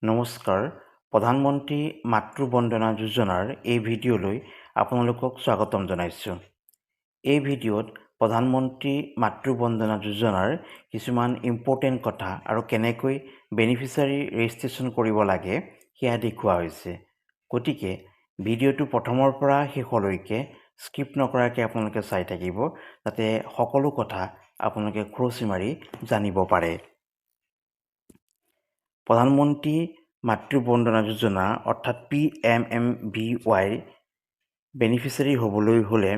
নমস্কাৰ, প্ৰধানমন্ত্ৰী মাতৃ বন্দনা যোজনাৰ এই ভিডিঅ'লৈ আপোনালোকক স্বাগতম জনাইছোঁ। এই ভিডিঅ'ত প্ৰধানমন্ত্ৰী মাতৃ বন্দনা যোজনাৰ কিছুমান ইম্পৰ্টেণ্ট কথা আৰু কেনেকৈ বেনিফিচিয়াৰী ৰেজিষ্ট্ৰেশ্যন কৰিব লাগে সেয়া দেখুওৱা হৈছে। গতিকে ভিডিঅ'টো প্ৰথমৰ পৰা শেষলৈকে স্কিপ নকৰাকৈ আপোনালোকে চাই থাকিব, যাতে সকলো কথা আপোনালোকে খৰচি মাৰি জানিব পাৰে। প্ৰধানমন্ত্ৰী মাতৃ বন্দনা যোজনা অৰ্থাৎ PMMVYৰ বেনিফিচিয়াৰী হ'বলৈ হ'লে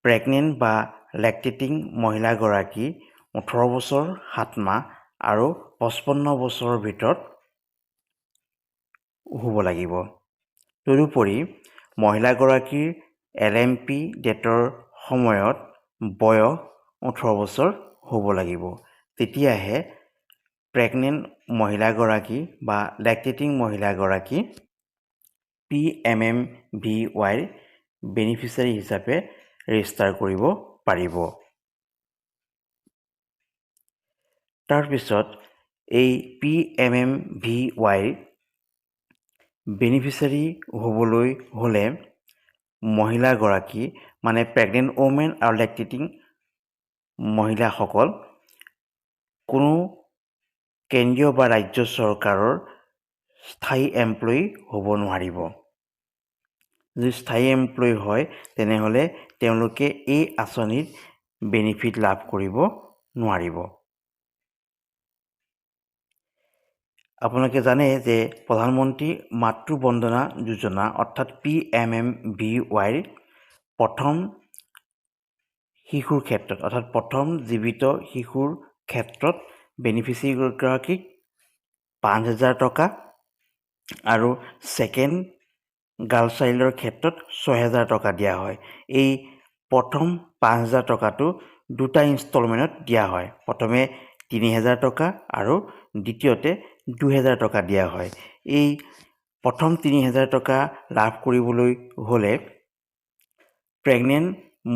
প্ৰেগনেণ্ট বা লেক্টেটিং মহিলাগৰাকী 18 বছৰ 7 মাহ আৰু 55 বছৰৰ ভিতৰত হ'ব লাগিব। তদুপৰি মহিলাগৰাকীৰ LMP ডেটৰ সময়ত বয়স 18 বছৰ হ'ব লাগিব, তেতিয়াহে প্ৰেগনেণ্ট মহিলাগৰাকী বা লেক্টেটিং মহিলাগৰাকী PMMVYৰ বেনিফিচিয়াৰী হিচাপে ৰেজিষ্টাৰ কৰিব পাৰিব। তাৰপিছত এই PMMVYৰ বেনিফিচিয়াৰী হ'বলৈ হ'লে মহিলাগৰাকী মানে প্ৰেগনেণ্ট ওমেন আৰু লেক্টেটিং মহিলাসকল কোনো কেন্দ্ৰীয় বা ৰাজ্য চৰকাৰৰ স্থায়ী এমপ্লয়ী হ'ব নোৱাৰিব। যদি স্থায়ী এমপ্লয়ী হয় তেনেহ'লে তেওঁলোকে এই আঁচনিৰ বেনিফিট লাভ কৰিব নোৱাৰিব। আপোনালোকে জানে যে প্ৰধানমন্ত্ৰী মাতৃ বন্দনা যোজনা অৰ্থাৎ PMMVYৰ প্ৰথম শিশুৰ ক্ষেত্ৰত অৰ্থাৎ প্ৰথম জীৱিত শিশুৰ ক্ষেত্ৰত বেনিফিচিয়াৰীগৰাকীক 5000 টকা আৰু ছেকেণ্ড গাৰ্ল চাইল্ডৰ ক্ষেত্ৰত 6000 টকা দিয়া হয়। এই প্ৰথম 5000 টকাটো দুটা ইনষ্টলমেণ্টত দিয়া হয়। প্ৰথমে 3000 টকা আৰু দ্বিতীয়তে 2000 টকা দিয়া হয়। এই প্ৰথম 3000 টকা লাভ কৰিবলৈ হ'লে প্ৰেগনেণ্ট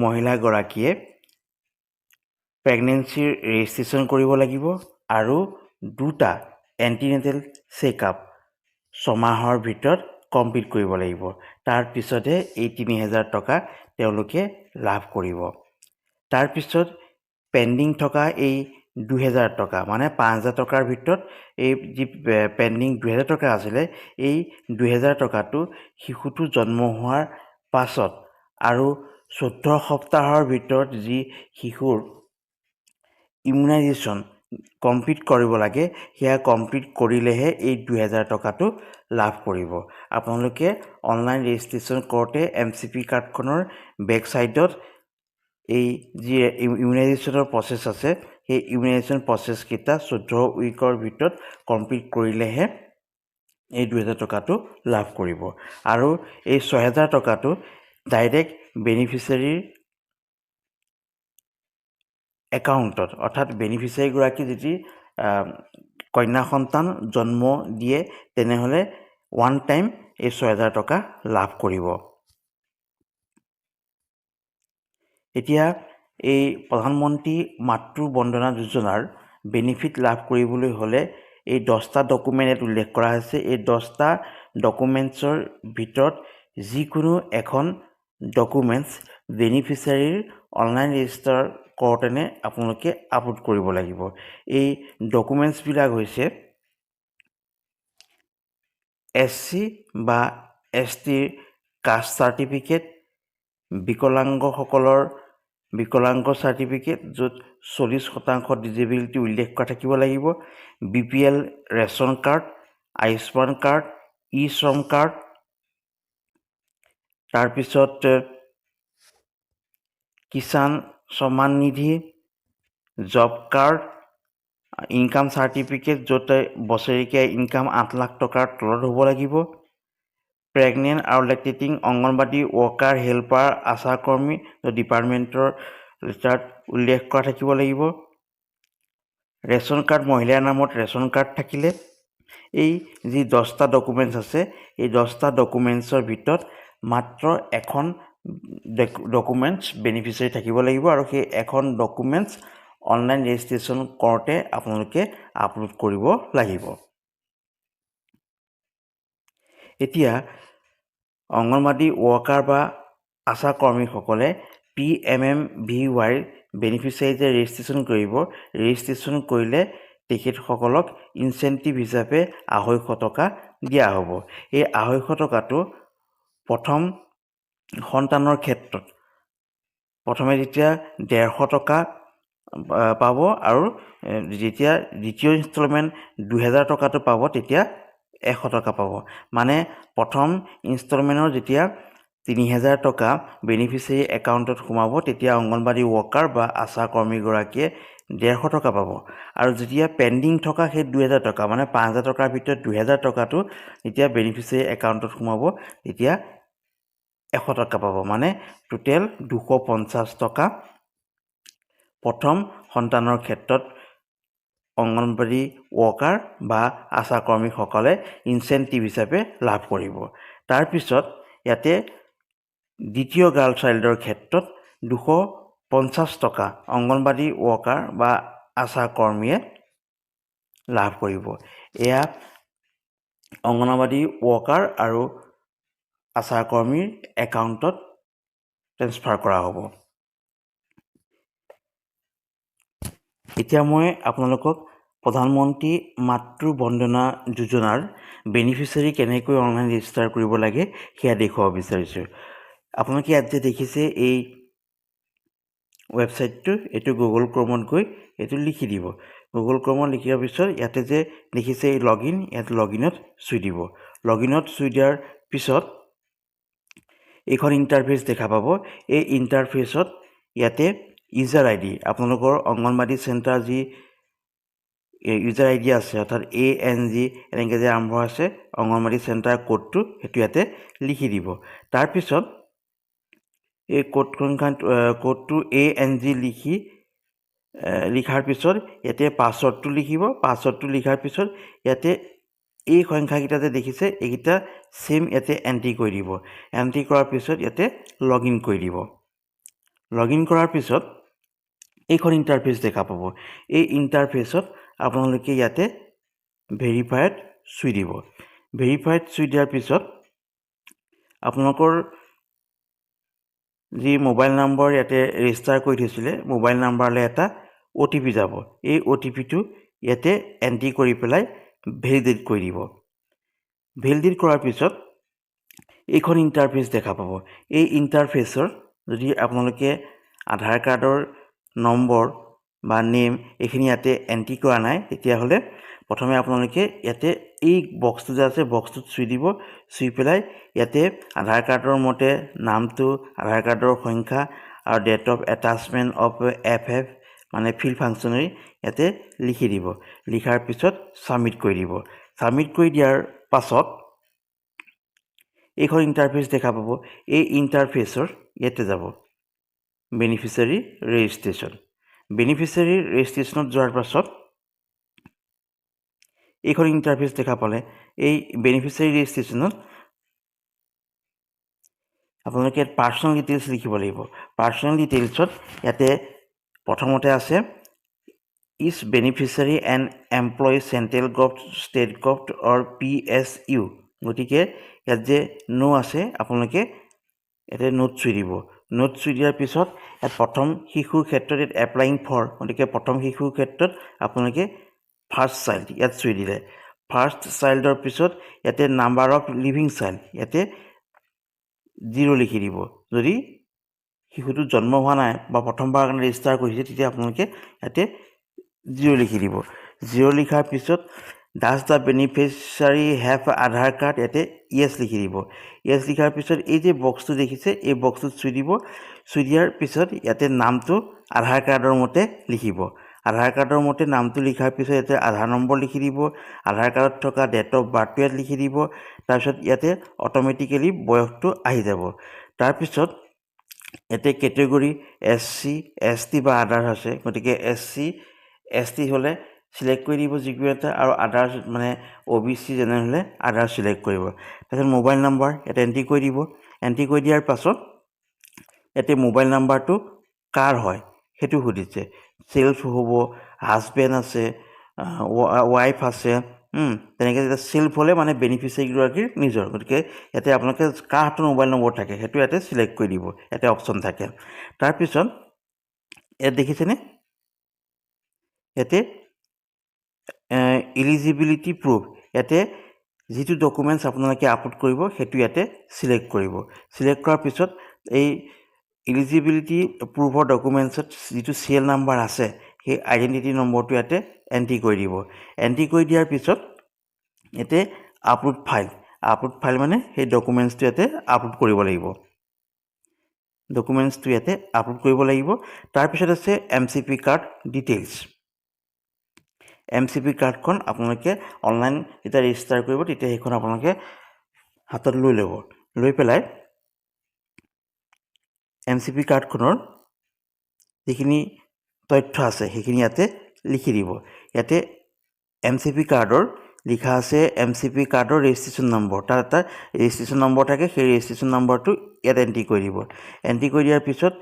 মহিলাগৰাকীয়ে প্ৰেগনেঞ্চিৰ ৰেজিষ্ট্ৰেশ্যন কৰিব লাগিব আৰু দুটা এণ্টিনেটেল চেকআপ ছমাহৰ ভিতৰত কমপ্লিট কৰিব লাগিব। তাৰপিছতহে এই 3000 টকা তেওঁলোকে লাভ কৰিব। তাৰপিছত পেণ্ডিং থকা এই 2000 টকা মানে 5000 টকাৰ ভিতৰত এই যি পেণ্ডিং 2000 টকা আছিলে, এই 2000 টকাটো শিশুটো জন্ম হোৱাৰ পাছত আৰু 14 সপ্তাহৰ ভিতৰত যি শিশুৰ ইমিউনাইজেশ্যন কমপ্লিট কৰিব লাগে সেয়া কমপ্লিট কৰিলেহে এই 2000 টকাটো লাভ কৰিব। আপোনালোকে অনলাইন ৰেজিষ্ট্ৰেশ্যন কৰোঁতে MCP কাৰ্ডখনৰ বেক ছাইডত এই যি ইমিউনাইজেশ্যনৰ প্ৰচেছ আছে সেই ইমিউনাইজেশ্যন প্ৰচেছকেইটা 14 উইকৰ ভিতৰত কমপ্লিট কৰিলেহে এই 2000 টকাটো লাভ কৰিব। আৰু এই 6000 টকাটো ডাইৰেক্ট বেনিফিচিয়াৰীৰ একাউণ্টত অৰ্থাৎ বেনিফিচিয়াৰীগৰাকী যদি কন্যা সন্তান জন্ম দিয়ে তেনেহ'লে ওৱান টাইম এই 6000 টকা লাভ কৰিব। এতিয়া এই প্ৰধানমন্ত্ৰী মাতৃ বন্দনা যোজনাৰ বেনিফিট লাভ কৰিবলৈ হ'লে এই 10টা ডকুমেণ্ট ইয়াত উল্লেখ কৰা হৈছে। এই 10টা ডকুমেণ্টছৰ ভিতৰত যিকোনো এখন ডকুমেণ্টছ বেনিফিচিয়াৰীৰ অনলাইন ৰেজিষ্টাৰ কৰোঁতেনে আপোনালোকে আপলোড কৰিব লাগিব। এই ডকুমেণ্টছবিলাক হৈছে SC বা STৰ কাষ্ট চাৰ্টিফিকেট, বিকলাংগসকলৰ বিকলাংগ চাৰ্টিফিকেট য'ত 40% ডিজেবিলিটি উল্লেখ কৰা থাকিব লাগিব, BPL ration card, Ayushman card, e Shram card, তাৰপিছত Kisan Samman Nidhi, job card, income certificate য'ত বছৰেকীয়া ইনকাম 8 লাখ টকাৰ তলত হ'ব লাগিব, প্ৰেগনেণ্ট আৰু লেক্টেটিং অংগনবাড়ী ৱৰ্কাৰ, হেল্পাৰ, আশাকৰ্মী ডিপাৰ্টমেণ্টৰ লেটাৰত উল্লেখ কৰা থাকিব লাগিব, ৰেচন কাৰ্ড মহিলাৰ নামত ৰেচন কাৰ্ড থাকিলে। এই যি 10টা ডকুমেণ্টছ আছে এই 10টা ডকুমেণ্টছৰ ভিতৰত মাত্ৰ এখন ডকুমেণ্টছ বেনিফিচিয়াৰী থাকিব লাগিব আৰু সেই এখন ডকুমেণ্টছ অনলাইন ৰেজিষ্ট্ৰেশ্যন কৰোঁতে আপোনালোকে আপলোড কৰিব লাগিব। এতিয়া অংগনবাদী ৱৰ্কাৰ বা আশা কৰ্মীসকলে পিএমএমভিৱাইৰ বেনিফিচিয়াৰী যে ৰেজিষ্ট্ৰেশ্যন কৰিব, ৰেজিষ্ট্ৰেশ্যন কৰিলে তেখেতসকলক ইনচেণ্টিভ হিচাপে 250 টকা দিয়া হ'ব। এই 250 টকাটো প্ৰথম সন্তানৰ ক্ষেত্ৰত প্ৰথমে যেতিয়া 150 টকা পাব আৰু যেতিয়া দ্বিতীয় ইনষ্টলমেণ্ট 2000 টকাটো পাব, তেতিয়া 100 টকা পাব। মানে প্ৰথম ইনষ্টলমেণ্টৰ যেতিয়া 3000 টকা বেনিফিচিয়াৰী একাউণ্টত সোমাব, তেতিয়া অংগনবাদী ৱৰ্কাৰ বা আশা কৰ্মীগৰাকীয়ে 150 টকা পাব আৰু যেতিয়া পেণ্ডিং থকা সেই 2000 টকা, মানে 5000 টকাৰ ভিতৰত 2000 টকাটো যেতিয়া বেনিফিচিয়াৰী একাউণ্টত সোমাব, তেতিয়া 100 টকা পাব। মানে টোটেল 250 টকা প্ৰথম সন্তানৰ ক্ষেত্ৰত অংগনবাদী ৱৰ্কাৰ বা আশাকৰ্মীসকলে ইনচেণ্টিভ হিচাপে লাভ কৰিব। তাৰপিছত ইয়াতে দ্বিতীয় গাৰ্ল চাইল্ডৰ ক্ষেত্ৰত 250 টকা অংগনবাদী ৱৰ্কাৰ বা আশা কৰ্মীয়ে লাভ কৰিব। এয়া অংগনবাদী ৱৰ্কাৰ আৰু আশা কৰ্মীৰ একাউণ্টত ট্ৰেন্সফাৰ কৰা হ'ব। এতিয়া মই আপোনালোকক প্ৰধানমন্ত্ৰী মাতৃ বন্দনা যোজনাৰ বেনিফিচিয়াৰী কেনেকৈ অনলাইন ৰেজিষ্টাৰ কৰিব লাগে, সেয়া দেখুৱাব বিচাৰিছোঁ। আপোনালোকে ইয়াত যে দেখিছে এই ৱেবছাইটটো, এইটো গুগল ক্ৰমত গৈ এইটো লিখি দিব। গুগল ক্ৰমত লিখাৰ পিছত ইয়াতে যে দেখিছে এই লগ ইন, ইয়াত লগ ইনত চুই দিব। লগ ইনত চুই দিয়াৰ পিছত এইখন ইণ্টাৰফেচ দেখা পাব। এই ইণ্টাৰফেচত ইয়াতে ইউজাৰ আইডি, আপোনালোকৰ অংগনবাদী চেণ্টাৰ যি ইউজাৰ আইডি আছে, অৰ্থাৎ এএনজি এনেকৈ যে আৰম্ভ আছে অংগনবাদী চেণ্টাৰ ক'ডটো, সেইটো ইয়াতে লিখি দিব। তাৰপিছত এই ক'ড সংখ্যা, ক'ডটো এএনজি লিখি লিখাৰ পিছত ইয়াতে পাছৱৰ্ডটো লিখিব। পাছৱৰ্ডটো লিখাৰ পিছত ইয়াতে এই সংখ্যাকেইটা যে দেখিছে, এইকেইটা ছেইম ইয়াতে এণ্ট্ৰি কৰি দিব। এণ্ট্ৰি কৰাৰ পিছত ইয়াতে লগ ইন কৰি দিব। লগ ইন কৰাৰ পিছত এইখন ইণ্টাৰফেচ দেখা পাব। এই ইণ্টাৰফেচত আপোনালোকে ইয়াতে ভেৰিফাইত চুই দিব। ভেৰিফাইত চুই দিয়াৰ পিছত আপোনালোকৰ যি মোবাইল নম্বৰ ইয়াতে ৰেজিষ্টাৰ কৰি থৈছিলে, মোবাইল নাম্বাৰলৈ এটা অ'টিপি যাব। এই অ'টিপিটো ইয়াতে এণ্ট্ৰি কৰি পেলাই ভেলিডেট কৰি দিব। ভেলিডেট কৰাৰ পিছত এইখন ইণ্টাৰফেচ দেখা পাব। এই ইণ্টাৰফেচৰ যদি আপোনালোকে আধাৰ কাৰ্ডৰ নম্বৰ বা নেম এইখিনি ইয়াতে এণ্ট্ৰি কৰা নাই, তেতিয়াহ'লে প্ৰথমে আপোনালোকে ইয়াতে এই বক্সটো যে আছে, বক্সটোত চুই দিব। চুই পেলাই ইয়াতে আধাৰ কাৰ্ডৰ মতে নামটো, আধাৰ কাৰ্ডৰ সংখ্যা আৰু date of attachment of FF, মানে ফিল্ড ফাংচনাৰী, ইয়াতে লিখি দিব। লিখাৰ পিছত ছাবমিট কৰি দিব। ছাবমিট কৰি দিয়াৰ পাছত এইখন ইণ্টাৰফেচ দেখা পাব। এই ইণ্টাৰফেচৰ ইয়াতে যাব বেনিফিচিয়াৰী ৰেজিষ্ট্ৰেশ্যন। বেনিফিচিয়াৰী ৰেজিষ্ট্ৰেশ্যনত যোৱাৰ পাছত এইখন ইণ্টাৰফেচ দেখা পালে। এই বেনিফিচিয়াৰী ৰেজিষ্ট্ৰেশ্যনত আপোনালোকে ইয়াত পাৰ্চনেল ডিটেইলছ লিখিব লাগিব। পাৰ্চনেল ডিটেইলছত ইয়াতে প্ৰথমতে আছে "Is beneficiary an employee, central govt, state govt or PSU?" গতিকে ইয়াত যে ন' আছে, আপোনালোকে ইয়াতে ন'ত চুই দিব। ন'ত চুই দিয়াৰ পিছত ইয়াত প্ৰথম শিশুৰ ক্ষেত্ৰত ইয়াত এপ্লাইং ফৰ, গতিকে প্ৰথম শিশুৰ ক্ষেত্ৰত আপোনালোকে ফাৰ্ষ্ট চাইল্ড ইয়াত চুই দিলে। ফাৰ্ষ্ট চাইল্ডৰ পিছত ইয়াতে নাম্বাৰ অফ লিভিং চাইল্ড, ইয়াতে 0 লিখি দিব। যদি শিশুটো জন্ম হোৱা নাই বা প্ৰথমবাৰৰ কাৰণে ৰেজিষ্টাৰ কৰিছে, তেতিয়া আপোনালোকে ইয়াতে 0 লিখি দিব। 0 লিখাৰ পিছত "Does the beneficiary have Aadhaar card?" ইয়াতে য়েছ লিখি দিব। য়েছ লিখাৰ পিছত এই যে বক্সটো দেখিছে, এই বক্সটোত চুই দিব। চুই দিয়াৰ পিছত ইয়াতে নামটো আধাৰ কাৰ্ডৰ মতে লিখিব। আধাৰ কাৰ্ডৰ মতে নামটো লিখাৰ পিছত ইয়াতে আধাৰ নম্বৰ লিখি দিব। আধাৰ কাৰ্ডত থকা ডেট অফ বাৰ্থটো ইয়াত লিখি দিব। তাৰপিছত ইয়াতে অট'মেটিকেলি বয়সটো আহি যাব। তাৰপিছত ইয়াতে কেটেগৰী এছচি, এছটি বা আদাৰ্ছ আছে। গতিকে এছচি, এছটি হ'লে চিলেক্ট কৰি দিব যিকোনো এটা আৰু আদাৰ্ছ মানে অ'বিচি, জেনেৰেল হ'লে আদাৰ্ছ চিলেক্ট কৰিব। তাৰপিছত মোবাইল নাম্বাৰ ইয়াতে এণ্ট্ৰি কৰি দিব। এণ্ট্ৰি কৰি দিয়াৰ পাছত ইয়াতে মোবাইল নাম্বাৰটো কাৰ হয় সেইটো সুধিছে। চেল্ফ হ'ব, হাজবেণ্ড আছে, ৱাইফ আছে। তেনেকৈ যেতিয়া চেল্ফ হ'লে মানে বেনিফিচিয়াৰীগৰাকীৰ নিজৰ। গতিকে ইয়াতে আপোনালোকে কাৰ হাতত মোবাইল নম্বৰ থাকে, সেইটো ইয়াতে চিলেক্ট কৰি দিব। ইয়াতে অপশ্যন থাকে। তাৰপিছত ইয়াত দেখিছেনে, ইয়াতে ইলিজিবিলিটি প্ৰুফ, ইয়াতে যিটো ডকুমেণ্টছ আপোনালোকে আপলোড কৰিব, সেইটো ইয়াতে চিলেক্ট কৰিব। চিলেক্ট কৰাৰ পিছত এই ইলিজিবিলিটি প্ৰুফৰ ডকুমেণ্টছত যিটো চিৰিয়েল নাম্বাৰ আছে, সেই আইডেণ্টিটি নম্বৰটো ইয়াতে এণ্ট্ৰি কৰি দিব। এণ্ট্ৰি কৰি দিয়াৰ পিছত ইয়াতে আপলোড ফাইল। আপলোড ফাইল মানে সেই ডকুমেণ্টছটো ইয়াতে আপলোড কৰিব লাগিব। ডকুমেণ্টছটো ইয়াতে আপলোড কৰিব লাগিব। তাৰপিছত আছে MCP card details. MCP কাৰ্ডখন আপোনালোকে অনলাইন যেতিয়া ৰেজিষ্টাৰ কৰিব, তেতিয়া সেইখন আপোনালোকে হাতত লৈ ল'ব। লৈ পেলাই এমচিপি কাৰ্ডখনৰ যিখিনি তথ্য আছে, সেইখিনি ইয়াতে লিখি দিব। ইয়াতে এমচিপি কাৰ্ডৰ লিখা আছে, এমচিপি কাৰ্ডৰ ৰেজিষ্ট্ৰেশ্যন নম্বৰ। তাত এটা ৰেজিষ্ট্ৰেশ্যন নম্বৰ থাকে, সেই ৰেজিষ্ট্ৰেশ্যন নম্বৰটো ইয়াত এণ্ট্ৰি কৰি দিব। এণ্ট্ৰি কৰি দিয়াৰ পিছত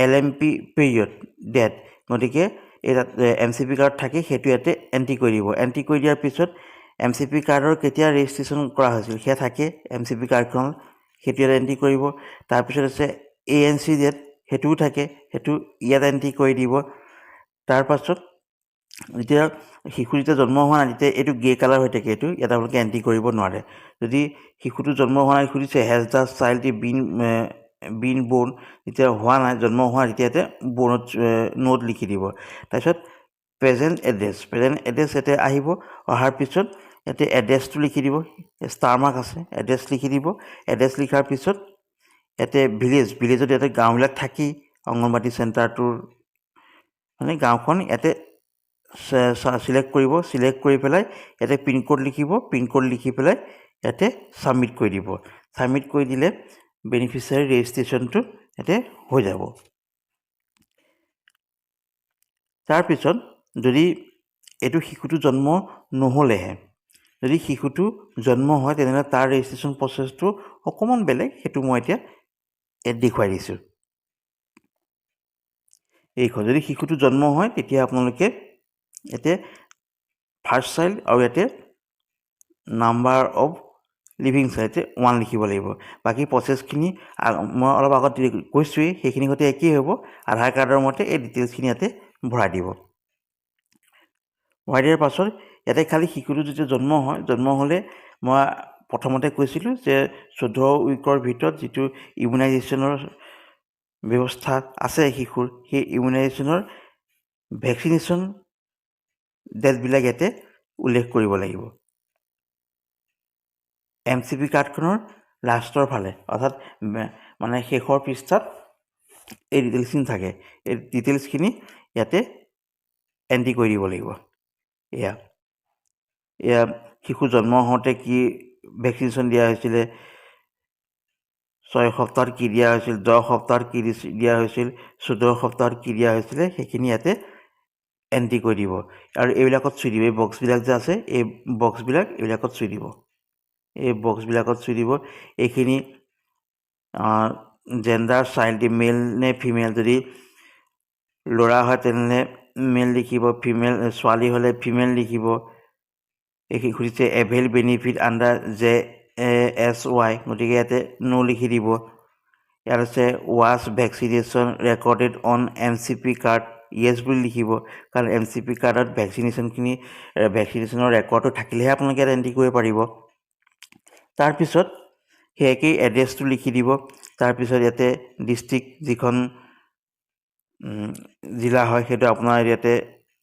এলএমপি পিৰিয়ড ডেট, গতিকে এই তাত এমচিপি কাৰ্ড থাকে, সেইটো ইয়াতে এণ্ট্ৰি কৰি দিব। এণ্ট্ৰি কৰি দিয়াৰ পিছত এমচিপি কাৰ্ডৰ কেতিয়া ৰেজিষ্ট্ৰেশ্যন কৰা হৈছিল, সেয়া থাকে এমচিপি কাৰ্ডখন, সেইটো ইয়াত এণ্ট্ৰি কৰিব। তাৰপিছত আছে এএনচি ডেট, সেইটোও থাকে, সেইটো ইয়াত এণ্ট্ৰি কৰি দিব। তাৰপাছত যেতিয়া শিশু যেতিয়া জন্ম হোৱা নাই, তেতিয়া এইটো গ্ৰে কালাৰ হৈ থাকে, এইটো ইয়াত আপোনালোকে এণ্ট্ৰি কৰিব নোৱাৰে। যদি শিশুটো জন্ম হোৱা নাই, সুধিছে "Has the child been born?" যেতিয়া হোৱা নাই, জন্ম হোৱা নাই, তেতিয়া ইয়াতে বৰ্ণত নোট লিখি দিব। তাৰপিছত প্ৰেজেণ্ট এড্ৰেছ। প্ৰেজেণ্ট এড্ৰেছ ইয়াতে আহিব। অহাৰ পিছত ইয়াতে এড্ৰেছটো লিখি দিব। ষ্টাৰ মাৰ্ক আছে, এড্ৰেছ লিখি দিব। এড্ৰেছ লিখাৰ পিছত ইয়াতে ভিলেজ। ভিলেজত ইয়াতে গাঁওবিলাক থাকেই। অংগনবাদী চেণ্টাৰটোৰ মানে গাঁওখন ইয়াতে চিলেক্ট কৰিব। চিলেক্ট কৰি পেলাই ইয়াতে পিনক'ড লিখিব। পিনক'ড লিখি পেলাই ইয়াতে ছাবমিট কৰি দিব। ছাবমিট কৰি দিলে বেনিফিচিয়াৰী ৰেজিষ্ট্ৰেশ্যনটো ইয়াতে হৈ যাব। তাৰপিছত যদি এইটো শিশুটো জন্ম নহ'লেহে, যদি শিশুটো জন্ম হয়, তেনেহ'লে তাৰ ৰেজিষ্ট্ৰেশ্যন প্ৰচেছটো অকণমান বেলেগ। সেইটো মই এতিয়া ইয়াত দেখুৱাই দিছোঁ। এইখন যদি শিশুটো জন্ম হয়, তেতিয়া আপোনালোকে ইয়াতে ফাৰ্ষ্ট চাইল্ড আৰু ইয়াতে নাম্বাৰ অফ লিভিং চাইল্ড ইয়াতে 1 লিখিব লাগিব। বাকী প্ৰচেছখিনি মই অলপ আগত কৈছোঁৱেই, সেইখিনি সৈতে একেই হ'ব। আধাৰ কাৰ্ডৰ মতে এই ডিটেইলছখিনি ইয়াতে ভৰাই দিব। ভৰাই দিয়াৰ পাছত ইয়াতে খালি শিশুটো যেতিয়া জন্ম হয়, জন্ম হ'লে মই প্ৰথমতে কৈছিলোঁ যে 14 উইকৰ ভিতৰত যিটো ইমিউনাইজেশ্যনৰ ব্যৱস্থা আছে শিশুৰ, সেই ইমিউনাইজেশ্যনৰ ভেকচিনেশ্যন ডেটবিলাক ইয়াতে উল্লেখ কৰিব লাগিব। এমচিপি কাৰ্ডখনৰ লাষ্টৰ ফালে, অৰ্থাৎ মানে শেষৰ পৃষ্ঠাত এই ডিটেইলছখিনি থাকে। এই ডিটেইলছখিনি ইয়াতে এণ্ট্ৰি কৰি দিব লাগিব। এয়া শিশু জন্ম হওঁতে কি ভেকচিনেশ্যন দিয়া হৈছিলে, 6 সপ্তাহত কি দিয়া হৈছিল, 10 সপ্তাহত কি দিয়া হৈছিল, 14 সপ্তাহত কি দিয়া হৈছিলে, সেইখিনি ইয়াতে এণ্ট্ৰি কৰি দিব আৰু এইবিলাকত চুই দিব। এই বক্সবিলাক যে আছে, এই বক্সবিলাক, এইবিলাকত চুই দিব। এই বক্সবিলাকত চুই দিব। এইখিনি জেণ্ডাৰ চাইল্ড, মেল নে ফিমেল। যদি ল'ৰা হয়, তেনেহ'লে মেল লিখিব, ফিমেল ছোৱালী হ'লে ফিমেল লিখিব। এইখিনি সুধিছে "Avail benefit under JSY", গতিকে ইয়াতে ন' লিখি দিব। ইয়াত আছে "Was vaccination recorded on MCP card?" Yes বুলি লিখিব, কাৰণ এমচিপি কাৰ্ডত ভেকচিনেশ্যনৰ ৰেকৰ্ডটো থাকিলেহে আপোনালোকে ইয়াত এণ্ট্ৰি কৰিব পাৰিব। তাৰপিছত সেই একেই এড্ৰেছটো লিখি দিব। তাৰপিছত ইয়াতে ডিষ্ট্ৰিক্ট, যিখন জিলা হয়, সেইটো আপোনাৰ ইয়াতে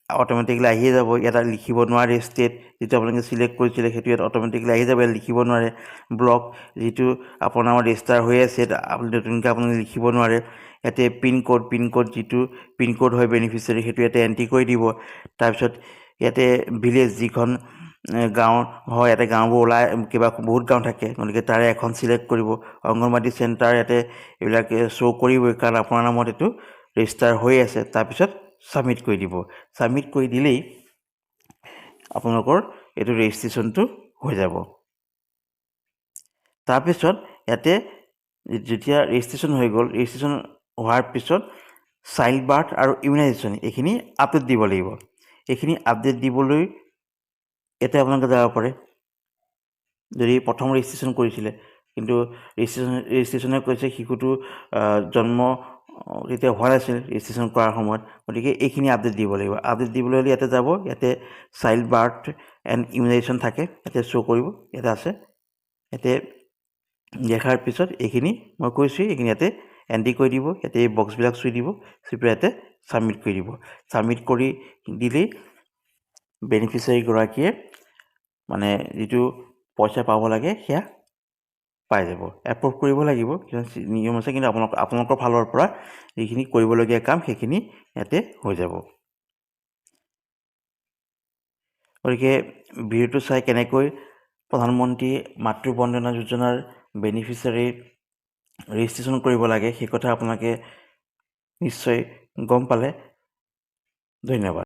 অট'মেটিকেলি আহিয়ে যাব, ইয়াত লিখিব নোৱাৰে। ষ্টেট যিটো আপোনালোকে চিলেক্ট কৰিছিলে, সেইটো ইয়াত অট'মেটিকেলি আহি যাব, ইয়াত লিখিব নোৱাৰে। ব্লক যিটো আপোনাৰ ৰেজিষ্টাৰ হৈ আছে, আপুনি নতুনকৈ আপুনি লিখিব নোৱাৰে। ইয়াতে পিনক'ড, পিনক'ড যিটো পিনক'ড হয় বেনিফিচিয়াৰী, সেইটো ইয়াতে এণ্ট্ৰি কৰি দিব। তাৰপিছত ইয়াতে ভিলেজ, যিখন গাঁও হয়, ইয়াতে গাঁওবোৰ ওলাই কিবা বহুত গাঁও থাকে, গতিকে তাৰে এখন চিলেক্ট কৰিব। অংগনবাদী চেণ্টাৰ ইয়াতে এইবিলাক শ্ব' কৰিবই, কাৰণ আপোনাৰ নামত এইটো ৰেজিষ্টাৰ হৈ আছে। তাৰপিছত ছাবমিট কৰি দিব। ছাবমিট কৰি দিলেই আপোনালোকৰ এইটো ৰেজিষ্ট্ৰেশ্যনটো হৈ যাব। তাৰপিছত ইয়াতে যেতিয়া ৰেজিষ্ট্ৰেশ্যন হৈ গ'ল, ৰেজিষ্ট্ৰেশ্যন হোৱাৰ পিছত চাইল্ড বাৰ্থ আৰু ইমিউনাইজেশ্যন এইখিনি আপডেট দিব লাগিব। এইখিনি আপডেট দিবলৈ ইয়াতে আপোনালোকে যাব পাৰে। যদি প্ৰথম ৰেজিষ্ট্ৰেশ্যন কৰিছিলে, কিন্তু ৰেজিষ্ট্ৰেশ্যনে কৈছে শিশুটো জন্ম তেতিয়া হোৱা নাছিল ৰেজিষ্ট্ৰেশ্যন কৰাৰ সময়ত, গতিকে এইখিনি আপডেট দিব লাগিব। আপডেট দিবলৈ হ'লে ইয়াতে যাব। ইয়াতে চাইল্ড বাৰ্থ এণ্ড ইমিউনাইজেশ্যন থাকে, ইয়াতে শ্ব' কৰিব। ইয়াতে আছে। ইয়াতে দেখাৰ পিছত এইখিনি মই কৈছোঁ, এইখিনি ইয়াতে এণ্ট্ৰি কৰি দিব। ইয়াতে এই বক্সবিলাক চুই দিব, চুই পেলাই ইয়াতে ছাবমিট কৰি দিব। ছাবমিট কৰি দিলেই বেনিফিচিয়াৰীগৰাকীয়ে মানে যিটো পইচা পাব লাগে সেয়া পাই যাব। এপ্ৰুভ কৰিব লাগিব, কিছুমান নিয়ম আছে, কিন্তু আপোনালোকৰ ফালৰ পৰা যিখিনি কৰিবলগীয়া কাম সেইখিনি ইয়াতে হৈ যাব। গতিকে ভিডিঅ'টো চাই কেনেকৈ প্ৰধানমন্ত্ৰী মাতৃ বন্দনা যোজনাৰ বেনিফিচিয়াৰী ৰেজিষ্ট্ৰেশ্যন কৰিব লাগে সেই কথা আপোনালোকে নিশ্চয় গম পালে। ধন্যবাদ।